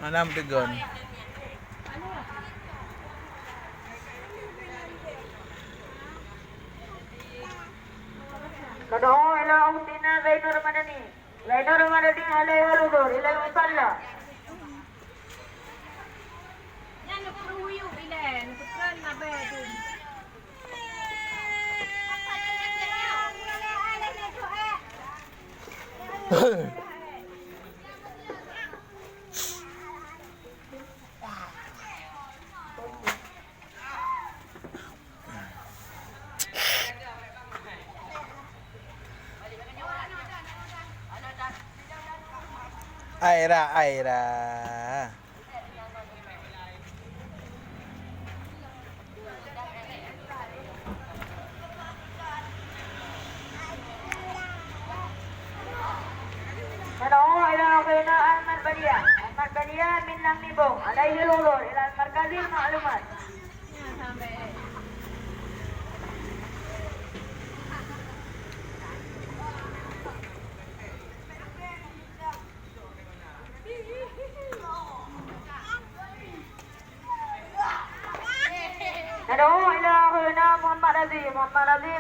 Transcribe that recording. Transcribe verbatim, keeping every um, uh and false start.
Mana meutegon? Tad'u ila ukhtina Zainur Madani. Zainur Madani alaihal hudhur ilal musalla. Nyan neupeuruyu ilée, neupeukeun abée tu. Aira, Aira. Tad'u ila akhina Ahmad Badia. Ahmad Badia min Nangmibong. Alaihil hudhur ilal markazil ma'lumat. Tad'u ila akhina Muhammad Razi. Muhammad Razi